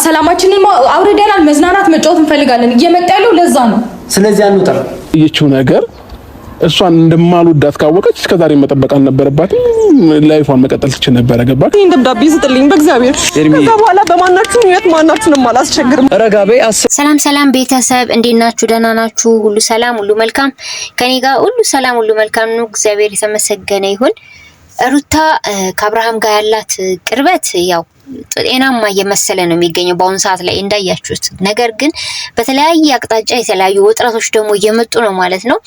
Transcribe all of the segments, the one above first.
ሰላማችንን አውርደናል። መዝናናት መጫወት እንፈልጋለን። እየመጣ ያለው ለዛ ነው። ስለዚህ አንውጣ። ይቺው ነገር እሷን እንደማልወዳት ካወቀች እስከዛሬ መጠበቅ አልነበረባትም። Life ፏን መቀጠል ትችል ነበረ። ገባክ? ይሄን ደብዳቤ ስጥልኝ በእግዚአብሔር። ከዛ በኋላ በማናችሁም ህይወት ማናችሁንም አላስቸግርም። ረጋ በይ። ሰላም ሰላም ቤተሰብ እንዴት ናችሁ? ደህና ናችሁ? ሁሉ ሰላም፣ ሁሉ መልካም። ከኔ ጋር ሁሉ ሰላም፣ ሁሉ መልካም ነው። እግዚአብሔር የተመሰገነ ይሁን። ሩታ ከአብርሃም ጋር ያላት ቅርበት ያው ጤናማ እየመሰለ ነው የሚገኘው በአሁኑ ሰዓት ላይ እንዳያችሁት። ነገር ግን በተለያየ አቅጣጫ የተለያዩ ውጥረቶች ደግሞ እየመጡ ነው ማለት ነው።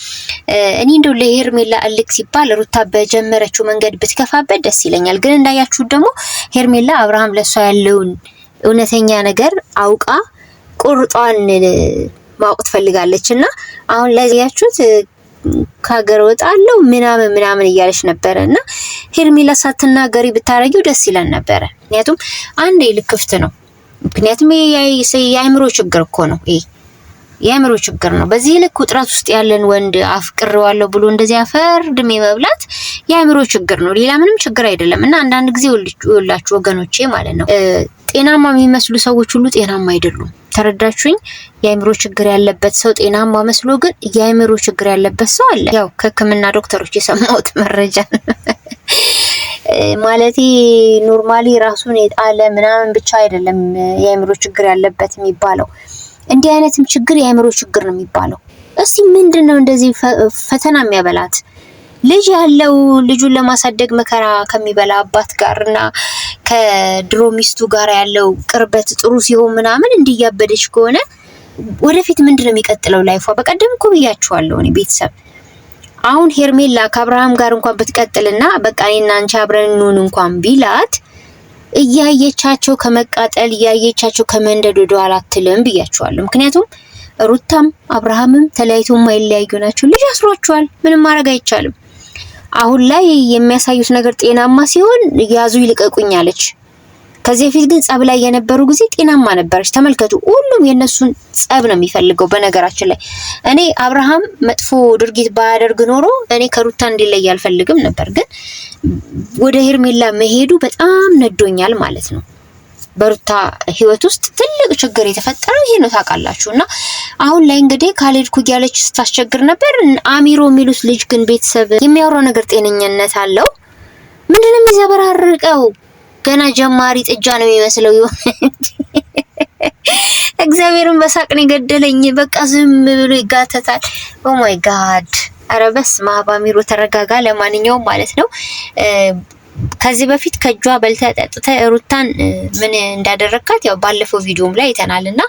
እኔ እንደው ለሄርሜላ እልክ ሲባል ሩታ በጀመረችው መንገድ ብትከፋበት ደስ ይለኛል። ግን እንዳያችሁት ደግሞ ሄርሜላ አብርሃም ለሷ ያለውን እውነተኛ ነገር አውቃ ቁርጧን ማወቅ ትፈልጋለች እና አሁን ላይ ያችሁት ከሀገር ወጣለሁ ምናምን ምናምን እያለች ነበረ እና ሄርሜላ ሳትናገሪ ብታረጊው ደስ ይለን ነበረ። ምክንያቱም አንዴ ልክፍት ነው። ምክንያቱም የአእምሮ ችግር እኮ ነው ይሄ የአእምሮ ችግር ነው። በዚህ ልክ ውጥረት ውስጥ ያለን ወንድ አፍቅሬዋለሁ ብሎ እንደዚህ አፈር ድሜ መብላት የአእምሮ ችግር ነው፣ ሌላ ምንም ችግር አይደለም። እና አንዳንድ ጊዜ ሁላችሁ ወገኖቼ ማለት ነው ጤናማ የሚመስሉ ሰዎች ሁሉ ጤናማ አይደሉም። ተረዳችሁኝ? የአእምሮ ችግር ያለበት ሰው ጤናማ መስሎ ግን የአእምሮ ችግር ያለበት ሰው አለ። ያው ከሕክምና ዶክተሮች የሰማሁት መረጃ ማለቴ normally ራሱን የጣለ ምናምን ብቻ አይደለም የአእምሮ ችግር ያለበት የሚባለው። እንዲህ አይነትም ችግር የአእምሮ ችግር ነው የሚባለው። እስቲ ምንድን ነው እንደዚህ ፈተና የሚያበላት ልጅ ያለው ልጁን ለማሳደግ መከራ ከሚበላ አባት ጋር እና ከድሮ ሚስቱ ጋር ያለው ቅርበት ጥሩ ሲሆን ምናምን እንዲያበደች ከሆነ ወደፊት ምንድን ነው የሚቀጥለው life ፏ? በቀደም እኮ ብያችኋለሁ እኔ ቤተሰብ አሁን ሄርሜላ ከአብርሃም ጋር እንኳን ብትቀጥልና በቃ እኔና አንቺ አብረን እንሁን እንኳን ቢላት እያየቻቸው ከመቃጠል እያየቻቸው ከመንደድ ወደ ኋላ አትልም ብያችኋለሁ። ምክንያቱም ሩታም አብርሃምም ተለያይቶ የማይለያዩ ናቸው። ልጅ አስሯቸዋል። ምንም ማድረግ አይቻልም። አሁን ላይ የሚያሳዩት ነገር ጤናማ ሲሆን ያዙ ይልቀቁኝ አለች። ከዚህ በፊት ግን ጸብ ላይ የነበሩ ጊዜ ጤናማ ነበረች። ተመልከቱ፣ ሁሉም የነሱን ጸብ ነው የሚፈልገው። በነገራችን ላይ እኔ አብርሃም መጥፎ ድርጊት ባያደርግ ኖሮ እኔ ከሩታ እንዲለይ አልፈልግም ነበር፣ ግን ወደ ሄርሜላ መሄዱ በጣም ነዶኛል ማለት ነው። በሩታ ህይወት ውስጥ ትልቅ ችግር የተፈጠረው ይሄ ነው ታውቃላችሁ። እና አሁን ላይ እንግዲህ ካልሄድኩ እያለች ስታስቸግር ነበር። አሚሮ የሚሉት ልጅ ግን ቤተሰብ የሚያወራው ነገር ጤነኝነት አለው? ምንድነው የሚዘበራርቀው? ገና ጀማሪ ጥጃ ነው የሚመስለው። ይሆን እግዚአብሔርን በሳቅ ነው የገደለኝ። በቃ ዝም ብሎ ይጋተታል። Oh my God! ኧረ በስመ አብ አሚሮ ተረጋጋ። ለማንኛውም ማለት ነው ከዚህ በፊት ከእጇ በልተ ጠጥተ ሩታን ምን እንዳደረግካት ያው ባለፈው ቪዲዮም ላይ አይተናል። እና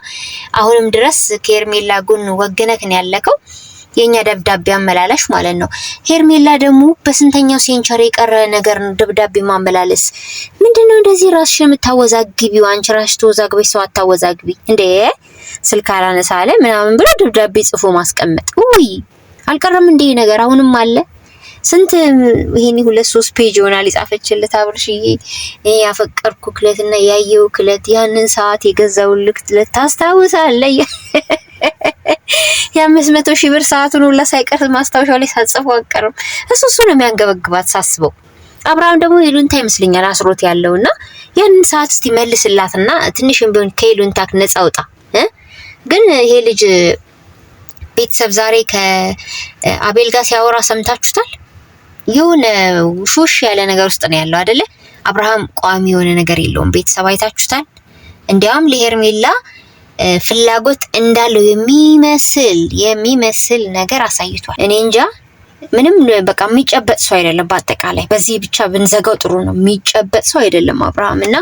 አሁንም ድረስ ከሄርሜላ ጎን ወግነክ ነው ያለከው የኛ ደብዳቤ አመላላሽ ማለት ነው። ሄርሜላ ደግሞ በስንተኛው century የቀረ ነገር ነው ደብዳቤ ማመላለስ? ምንድነው እንደዚህ ራስሽን የምታወዛግቢው? አንቺ ራስሽ ተወዛግበሽ ሰው አታወዛግቢ እንዴ! ስልክ አላነሳ አለ ምናምን ብሎ ደብዳቤ ጽፎ ማስቀመጥ። ውይ አልቀረም እንዴ ነገር አሁንም አለ። ስንት ይሄን ሁለት ሶስት page ይሆናል የጻፈችለት አብርሽዬ፣ እኔ ያፈቀርኩ ክለትና ያየው ክለት ያንን ሰዓት የገዛው ልክ ታስታውሳለህ? የ500,000 ብር ሰዓቱን ሁላ ሳይቀር ማስታወሻው ላይ ሳጽፈው አልቀርም። እሱ ነው የሚያንገበግባት ሳስበው። አብርሃም ደግሞ ይሉንታ ይመስለኛል አስሮት ያለውና ያንን ሰዓት እስቲ መልስላትና ትንሽም ቢሆን ከይሉንታክ ነፃ አውጣ። ግን ይሄ ልጅ ቤተሰብ ዛሬ ከአቤል ጋር ሲያወራ ሰምታችሁታል። የሆነ ሾሽ ያለ ነገር ውስጥ ነው ያለው አይደለ? አብርሃም ቋሚ የሆነ ነገር የለውም። ቤተሰብ አይታችሁታል። እንዲያውም ለሄርሜላ ፍላጎት እንዳለው የሚመስል የሚመስል ነገር አሳይቷል። እኔ እንጃ ምንም በቃ የሚጨበጥ ሰው አይደለም። በአጠቃላይ በዚህ ብቻ ብንዘጋው ጥሩ ነው። የሚጨበጥ ሰው አይደለም አብርሃም እና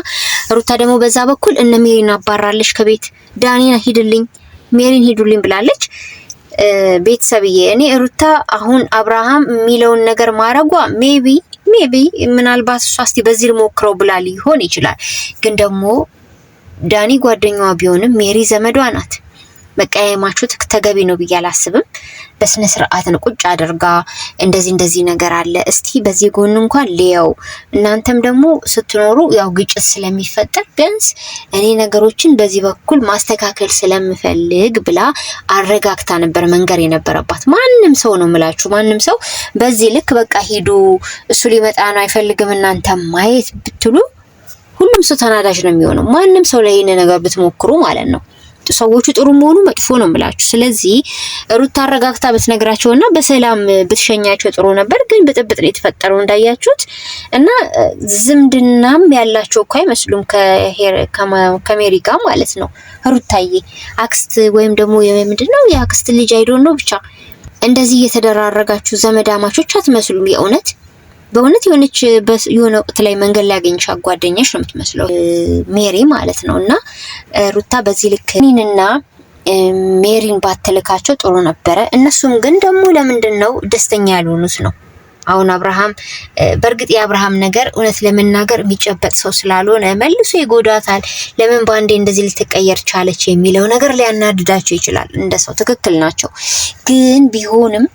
ሩታ ደግሞ በዛ በኩል እነ ሜሪን አባራለች ከቤት ዳኒን ሂድልኝ፣ ሜሪን ሂዱልኝ ብላለች። ቤተሰብዬ እኔ ሩታ አሁን አብርሃም የሚለውን ነገር ማድረጓ maybe ምናልባት እሷ እስቲ በዚህ ልሞክረው ብላ ሊሆን ይችላል። ግን ደግሞ ዳኒ ጓደኛዋ ቢሆንም ሜሪ ዘመዷ ናት። መቀያየማችሁ ተገቢ ነው ብዬ አላስብም። በስነ ስርዓት ነው ቁጭ አድርጋ እንደዚህ እንደዚህ ነገር አለ፣ እስቲ በዚህ ጎን እንኳን ልየው፣ እናንተም ደግሞ ስትኖሩ ያው ግጭት ስለሚፈጠር ቢያንስ እኔ ነገሮችን በዚህ በኩል ማስተካከል ስለምፈልግ ብላ አረጋግታ ነበር መንገር የነበረባት። ማንም ሰው ነው ምላችሁ፣ ማንም ሰው በዚህ ልክ በቃ ሂዱ፣ እሱ ሊመጣ ነው አይፈልግም እናንተ ማየት ብትሉ ሁሉም ሰው ተናዳጅ ነው የሚሆነው። ማንም ሰው ላይ ይሄን ነገር ብትሞክሩ ማለት ነው። ሰዎቹ ጥሩ መሆኑ መጥፎ ነው የምላችሁ። ስለዚህ ሩታ አረጋግታ ብትነግራቸውና በሰላም ብትሸኛቸው ጥሩ ነበር። ግን ብጥብጥ ነው የተፈጠረው እንዳያችሁት። እና ዝምድናም ያላቸው እኮ አይመስሉም ከሜሪ ጋር ማለት ነው። ሩታዬ አክስት ወይም ደግሞ ምንድን ነው የአክስት ልጅ I don't know ብቻ እንደዚህ እየተደራረጋችሁ ዘመዳማቾች አትመስሉም የእውነት በእውነት የሆነች የሆነ ወቅት ላይ መንገድ ላይ ያገኘሻት ጓደኛሽ ነው የምትመስለው ሜሪ ማለት ነው። እና ሩታ በዚህ ልክ እኔንና ሜሪን ባትልካቸው ጥሩ ነበረ። እነሱም ግን ደግሞ ለምንድን ነው ደስተኛ ያልሆኑት ነው። አሁን አብርሃም በእርግጥ የአብርሃም ነገር እውነት ለመናገር የሚጨበጥ ሰው ስላልሆነ መልሶ ይጎዳታል። ለምን በአንዴ እንደዚህ ልትቀየር ቻለች የሚለው ነገር ሊያናድዳቸው ይችላል። እንደ ሰው ትክክል ናቸው። ግን ቢሆንም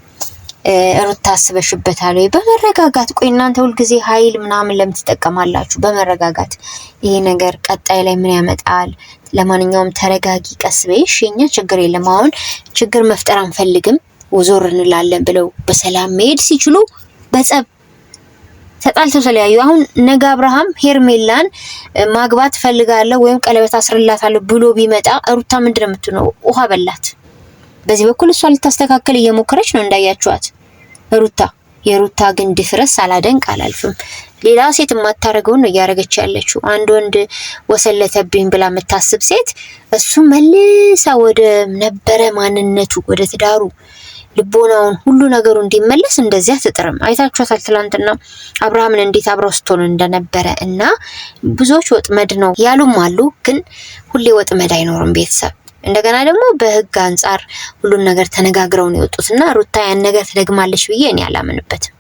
ሩታ አስበሽበታል ወይ? በመረጋጋት ቆይ፣ እናንተ ሁልጊዜ ኃይል ምናምን ለምን ትጠቀማላችሁ? በመረጋጋት ይሄ ነገር ቀጣይ ላይ ምን ያመጣል? ለማንኛውም ተረጋጊ፣ ቀስ በይሽ፣ የኛ ችግር የለም አሁን ችግር መፍጠር አንፈልግም፣ ዞር እንላለን ብለው በሰላም መሄድ ሲችሉ በጸብ ተጣልተው ተለያዩ። አሁን ነገ አብርሃም ሄርሜላን ማግባት ፈልጋለሁ ወይም ቀለበት አስርላታለሁ ብሎ ቢመጣ ሩታ ምንድን ነው የምትሆነው? ውሃ በላት። በዚህ በኩል እሷ ልታስተካከል እየሞከረች ነው እንዳያችኋት ሩታ። የሩታ ግን ድፍረት ሳላደንቅ አላልፍም። ሌላ ሴት የማታደርገውን ነው እያደረገች ያለችው። አንድ ወንድ ወሰለተብኝ ብላ የምታስብ ሴት እሱ መልሳ ወደ ነበረ ማንነቱ ወደ ትዳሩ ልቦናውን ሁሉ ነገሩ እንዲመለስ እንደዚያ አትጥርም። አይታችኋታል ትላንትና አብርሃምን እንዴት አብረው ስትሆን እንደነበረ እና ብዙዎች ወጥመድ ነው ያሉም አሉ። ግን ሁሌ ወጥመድ አይኖርም ቤተሰብ እንደገና ደግሞ በህግ አንጻር ሁሉን ነገር ተነጋግረው ነው የወጡት እና ሩታ ያን ነገር ትደግማለች ብዬ እኔ አላምንበትም።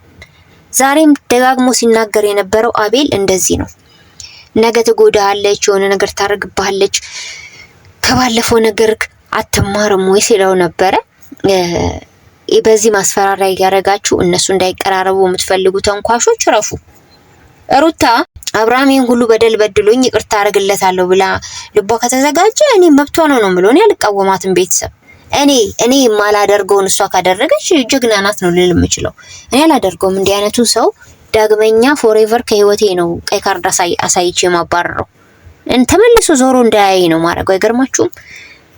ዛሬም ደጋግሞ ሲናገር የነበረው አቤል እንደዚህ ነው። ነገ ትጎዳለች፣ የሆነ ነገር ታደርግብሃለች፣ ከባለፈው ነገር አትማርም ወይ ሲለው ነበረ። በዚህ ማስፈራሪያ እያደረጋችሁ እነሱ እንዳይቀራረቡ የምትፈልጉ ተንኳሾች ረፉ። ሩታ አብርሃም ይህን ሁሉ በደል በድሎኝ ይቅርታ አደርግለታለሁ ብላ ልቧ ከተዘጋጀ እኔ መብቷ ነው ነው የምለው። እኔ አልቃወማትም። ቤተሰብ እኔ የማላደርገውን እሷ ካደረገች ጀግና ናት ነው ልል የምችለው። እኔ አላደርገውም። እንዲህ አይነቱ ሰው ዳግመኛ forever ከህይወቴ ነው ቀይ ካርድ አሳይቼ የማባረረው። ተመልሶ ዞሮ እንዳያይ ነው ማድረገው። አይገርማችሁም?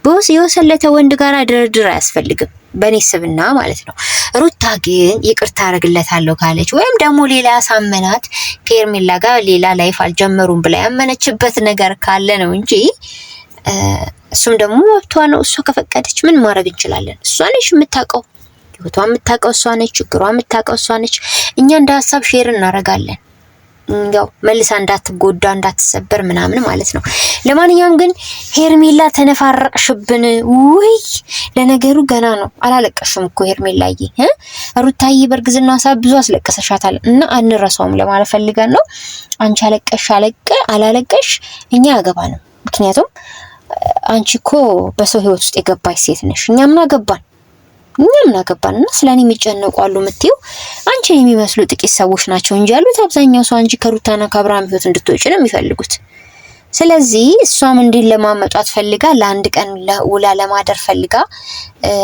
ቦስ የወሰለተ ወንድ ጋር ድርድር አያስፈልግም፣ በእኔ ስብና ማለት ነው። ሩታ ግን ይቅርታ አደርግለታለሁ ካለች ወይም ደግሞ ሌላ ያሳመናት ከኤርሜላ ጋር ሌላ life አልጀመሩም ብላ ያመነችበት ነገር ካለ ነው እንጂ እሱም ደግሞ መብቷ ነው። እሷ ከፈቀደች ምን ማድረግ እንችላለን? እሷ ነች የምታውቀው፣ ህይወቷ የምታውቀው እሷ ነች፣ ችግሯ የምታውቀው እሷ ነች። እኛ እንደ ሀሳብ share እናደርጋለን። ያው መልሳ እንዳትጎዳ እንዳትሰበር ምናምን ማለት ነው። ለማንኛውም ግን ሄርሜላ ተነፋረቅሽብን። ውይ ለነገሩ ገና ነው፣ አላለቀሽም እኮ ሄርሜላዬ። ሩታዬ በእርግዝና ሰዓት ብዙ አስለቅሰሻታል እና አንረሳውም ለማለት ፈልገን ነው። አንቺ አለቀሽ አለቀ አላለቀሽ እኛ አያገባንም። ምክንያቱም አንቺ እኮ በሰው ህይወት ውስጥ የገባች ሴት ነሽ። እኛ ምን አገባን? እኛ ምን አገባን? እና ስለኔ የሚጨነቁ አሉ የምትይው አንቺን የሚመስሉ ጥቂት ሰዎች ናቸው እንጂ ያሉት አብዛኛው ሰው አንቺ ከሩታና ከአብርሃም ህይወት እንድትወጪ ነው የሚፈልጉት። ስለዚህ እሷም እንዲለማመጧት ፈልጋ ለአንድ ቀን ውላ ለማደር ፈልጋ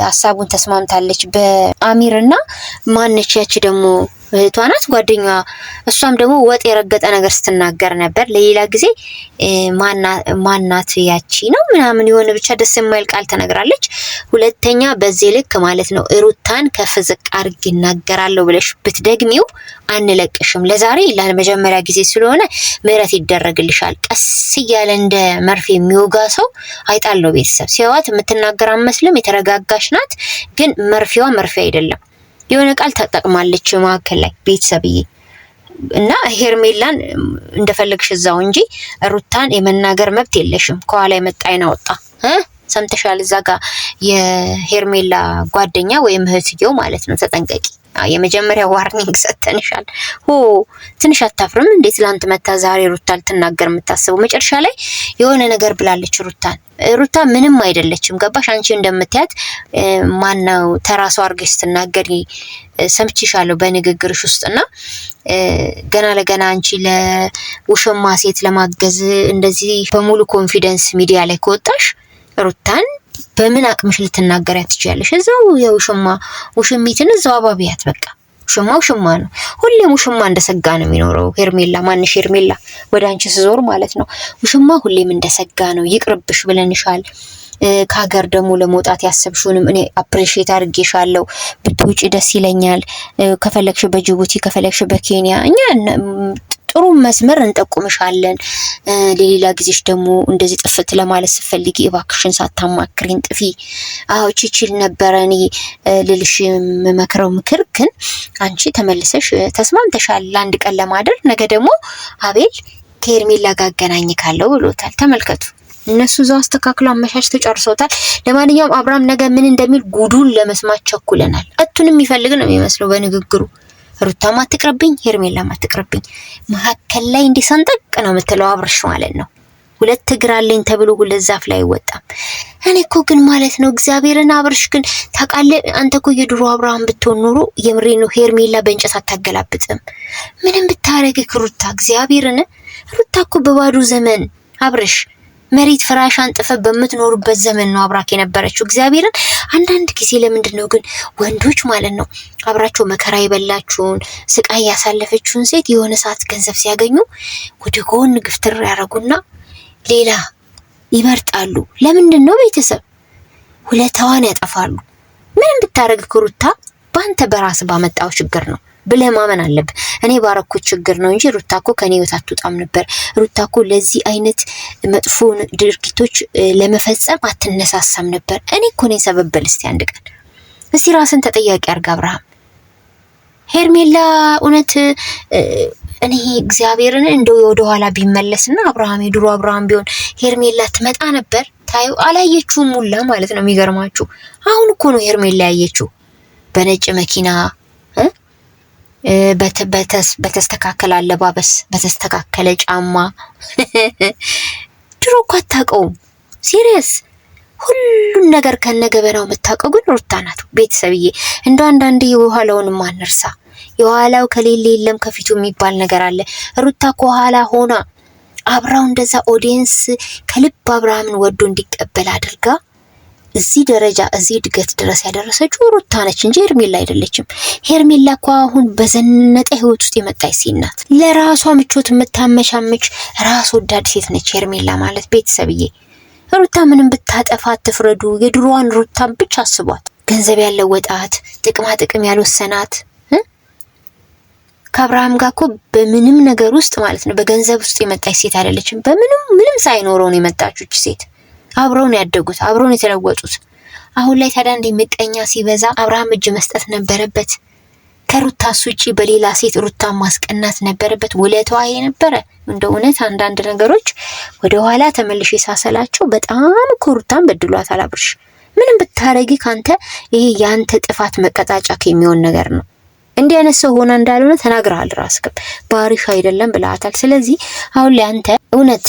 ሀሳቡን ተስማምታለች በአሚርና ማነች ያቺ ደግሞ እህቷ ናት ጓደኛዋ። እሷም ደግሞ ወጥ የረገጠ ነገር ስትናገር ነበር። ለሌላ ጊዜ ማናት ያቺ ነው ምናምን የሆነ ብቻ ደስ የማይል ቃል ተነግራለች። ሁለተኛ በዚህ ልክ ማለት ነው ሩታን ከፍ ዝቅ አድርጌ እናገራለሁ ብለሽ ብትደግሚው አንለቅሽም። ለዛሬ ለመጀመሪያ ጊዜ ስለሆነ ምህረት ይደረግልሻል። ቀስ እያለ እንደ መርፌ የሚወጋ ሰው አይጣለው። ቤተሰብ ሲያዋት የምትናገር አመስልም፣ የተረጋጋሽ ናት። ግን መርፌዋ መርፌ አይደለም። የሆነ ቃል ተጠቅማለች መካከል ላይ ቤተሰብዬ እና ሄርሜላን እንደፈለግሽ እዛው እንጂ ሩታን የመናገር መብት የለሽም። ከኋላ የመጣ አይን አወጣ ሰምተሻል? እዛ ጋ የሄርሜላ ጓደኛ ወይም እህትየው ማለት ነው። ተጠንቀቂ። የመጀመሪያ warning ሰተንሻል። ሆ ትንሽ አታፍርም እንዴ? ትላንት መታ ዛሬ ሩታ ልትናገር የምታስበው መጨረሻ ላይ የሆነ ነገር ብላለች ሩታን። ሩታ ምንም አይደለችም። ገባሽ? አንቺ እንደምትያት ማነው ተራሷ አድርገሽ ስትናገሪ ሰምቼሻለሁ በንግግርሽ ውስጥና ገና ለገና አንቺ ለውሽማ ሴት ለማገዝ እንደዚህ በሙሉ confidence ሚዲያ ላይ ከወጣሽ ሩታን በምን አቅምሽ ልትናገሪያት ትችያለሽ? እዛው የውሽማ ውሽሚትን እዛው አባቢያት በቃ። ውሽማ ውሽማ ነው። ሁሌም ውሽማ እንደሰጋ ነው የሚኖረው። ሄርሜላ ማንሽ ሄርሜላ ወደ አንቺ ስዞር ማለት ነው። ውሽማ ሁሌም እንደሰጋ ነው። ይቅርብሽ ብለንሻል። ከሀገር ደግሞ ለመውጣት ያሰብሽውንም እኔ appreciate አድርጌሻለሁ። ብትውጪ ደስ ይለኛል። ከፈለግሽ በጅቡቲ ከፈለግሽ በኬንያ እኛ ጥሩ መስመር እንጠቁምሻለን። ለሌላ ጊዜሽ ደግሞ እንደዚህ ጥፍት ለማለት ስትፈልጊ እባክሽን ሳታማክሪን ጥፊ። አዎ ቺቺል ነበረ እኔ ልልሽ የምመክረው ምክር፣ ግን አንቺ ተመልሰሽ ተስማምተሻል ለአንድ ቀን ለማደር። ነገ ደግሞ አቤል ከሄርሜላ ጋር አገናኝ ካለው ብሎታል። ተመልከቱ። እነሱ እዛው አስተካክሎ አመቻችተው ጨርሰውታል። ለማንኛውም አብርሃም ነገ ምን እንደሚል ጉዱን ለመስማት ቸኩለናል። እቱን የሚፈልግ ነው የሚመስለው በንግግሩ። ሩታም አትቅርብኝ፣ ሄርሜላም አትቅርብኝ፣ መሀከል ላይ እንዲህ ሰንጠቅ ነው የምትለው አብርሽ ማለት ነው። ሁለት እግር አለኝ ተብሎ ሁለት ዛፍ ላይ አይወጣም። እኔ እኮ ግን ማለት ነው እግዚአብሔርን አብርሽ ግን ታውቃለህ፣ አንተ እኮ የድሮ አብርሃም ብትሆን ኖሮ የምሬ ነው ሄርሜላ በእንጨት አታገላብጥም። ምንም ብታረግክ ሩታ እግዚአብሔርን ሩታ እኮ በባዶ ዘመን አብርሽ መሬት ፍራሽ አንጥፈ በምትኖሩበት ዘመን ነው አብራክ የነበረችው። እግዚአብሔርን አንዳንድ ጊዜ ለምንድን ነው ግን ወንዶች ማለት ነው አብራቸው መከራ የበላችሁን ስቃይ ያሳለፈችውን ሴት የሆነ ሰዓት ገንዘብ ሲያገኙ ወደ ጎን ግፍትር ያደርጉና ሌላ ይመርጣሉ? ለምንድን ነው ቤተሰብ ሁለታዋን ያጠፋሉ? ምንም ብታረግ ሩታ በአንተ በራስ ባመጣው ችግር ነው ብለህ ማመን አለብህ። እኔ ባረኩት ችግር ነው እንጂ ሩታ እኮ ከኔ ህይወት አትወጣም ነበር። ሩታ እኮ ለዚህ አይነት መጥፎ ድርጊቶች ለመፈጸም አትነሳሳም ነበር። እኔ እኮ ነኝ ሰበብ በል እስቲ አንድ ቀን እስቲ ራስን ተጠያቂ አድርግ አብርሃም። ሄርሜላ እውነት እኔ እግዚአብሔርን እንደው ወደኋላ ቢመለስና አብርሃም የድሮ አብርሃም ቢሆን ሄርሜላ ትመጣ ነበር። ታዩ አላየችውም ሁላ ማለት ነው። የሚገርማችሁ አሁን እኮ ነው ሄርሜላ ያየችው በነጭ መኪና በተስተካከለ አለባበስ፣ በተስተካከለ ጫማ። ድሮ እኮ አታውቀውም። serious ሁሉን ነገር ከነገበናው የምታውቀው ግን ሩታ ናት። ቤተሰብዬ እንደው አንዳንዴ የኋላውንም አንርሳ። የኋላው ከሌለ የለም ከፊቱ የሚባል ነገር አለ። ሩታ ከኋላ ሆና አብራው እንደዛ audience ከልብ አብርሃምን ወዶ እንዲቀበል አድርጋ እዚህ ደረጃ እዚህ እድገት ድረስ ያደረሰችው ሩታ ነች እንጂ ሄርሜላ አይደለችም። ሄርሜላ እኮ አሁን በዘነጠ ህይወት ውስጥ የመጣች ሴት ናት። ለራሷ ምቾት የምታመቻመች ራስ ወዳድ ሴት ነች ሄርሜላ ማለት። ቤተሰብዬ ሩታ ምንም ብታጠፋ አትፍረዱ። የድሮዋን ሩታን ብቻ አስቧት። ገንዘብ ያለወጣት፣ ጥቅማ ጥቅም ያልወሰናት ከአብርሃም ጋር እኮ በምንም ነገር ውስጥ ማለት ነው በገንዘብ ውስጥ የመጣች ሴት አይደለችም። በምንም ምንም ሳይኖረው ነው የመጣችው ሴት። አብረው ነው ያደጉት፣ አብረው ነው የተለወጡት። አሁን ላይ ታዲያ እንዲህ ምቀኛ ሲበዛ አብርሃም እጅ መስጠት ነበረበት። ከሩታስ ውጪ በሌላ ሴት ሩታ ማስቀናት ነበረበት። ውለታዋ ይሄ ነበረ። እንደ እውነት አንዳንድ ነገሮች ወደ ኋላ ተመልሼ ሳሰላቸው በጣም እኮ ሩታን በድሏታል አብርሽ። ምንም ብታረጊ ካንተ ይሄ ያንተ ጥፋት መቀጣጫ የሚሆን ነገር ነው። እንዲህ አይነት ሰው ሆና እንዳልሆነ ተናግረሃል። ራስክም ባህሪሽ አይደለም ብለሃታል። ስለዚህ አሁን ላይ አንተ እውነት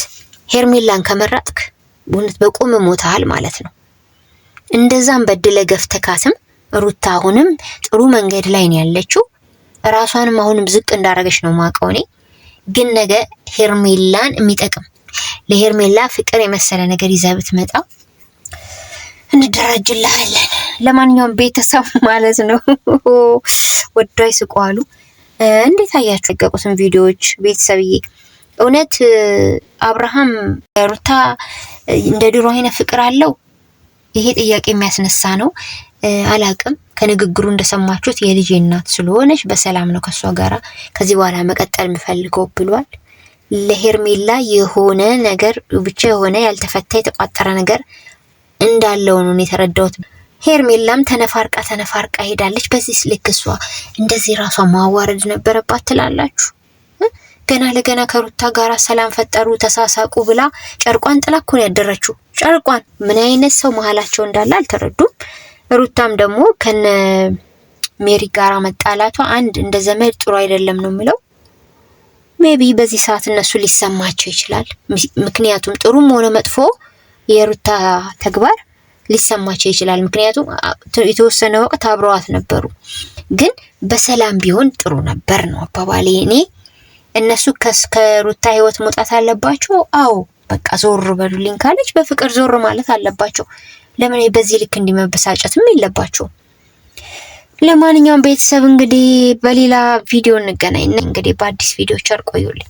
ሄርሜላን ከመረጥክ እውነት በቁም ሞተሃል ማለት ነው። እንደዛም በድለ ገፍተካትም ሩታ አሁንም ጥሩ መንገድ ላይ ነው ያለችው። ራሷንም አሁንም ዝቅ እንዳደረገች ነው ማውቀው እኔ። ግን ነገ ሄርሜላን የሚጠቅም ለሄርሜላ ፍቅር የመሰለ ነገር ይዘህ ብትመጣ እንደራጅልሃለን። ለማንኛውም ቤተሰብ ማለት ነው ወዶ አይስቁ አሉ። እንዴት አያችሁ የለቀቁትን ቪዲዮዎች ቤተሰብዬ? እውነት አብርሃም ሩታ እንደ ድሮ አይነት ፍቅር አለው? ይሄ ጥያቄ የሚያስነሳ ነው። አላቅም። ከንግግሩ እንደሰማችሁት የልጄ እናት ስለሆነች በሰላም ነው ከሷ ጋራ ከዚህ በኋላ መቀጠል የምፈልገው ብሏል። ለሄርሜላ የሆነ ነገር ብቻ የሆነ ያልተፈታ የተቋጠረ ነገር እንዳለው ነው የተረዳሁት። ሄርሜላም ተነፋርቃ ተነፋርቃ ሄዳለች። በዚህ ልክ እሷ እንደዚህ ራሷ ማዋረድ ነበረባት ትላላችሁ? ገና ለገና ከሩታ ጋር ሰላም ፈጠሩ ተሳሳቁ ብላ ጨርቋን ጥላ እኮ ነው ያደረችው። ጨርቋን ምን አይነት ሰው መሀላቸው እንዳለ አልተረዱም። ሩታም ደግሞ ከነ ሜሪ ጋራ መጣላቷ አንድ እንደ ዘመድ ጥሩ አይደለም ነው የምለው። maybe በዚህ ሰዓት እነሱ ሊሰማቸው ይችላል። ምክንያቱም ጥሩም ሆነ መጥፎ የሩታ ተግባር ሊሰማቸው ይችላል። ምክንያቱም የተወሰነ ወቅት አብረዋት ነበሩ። ግን በሰላም ቢሆን ጥሩ ነበር ነው አባባሌ እኔ። እነሱ ከሩታ ህይወት መውጣት አለባቸው። አዎ በቃ ዞር በሉልኝ ካለች በፍቅር ዞር ማለት አለባቸው። ለምን በዚህ ልክ እንዲመበሳጨትም የለባቸው። ለማንኛውም ቤተሰብ እንግዲህ በሌላ ቪዲዮ እንገናኝ። እንግዲህ በአዲስ ቪዲዮ ቸር ቆዩልኝ።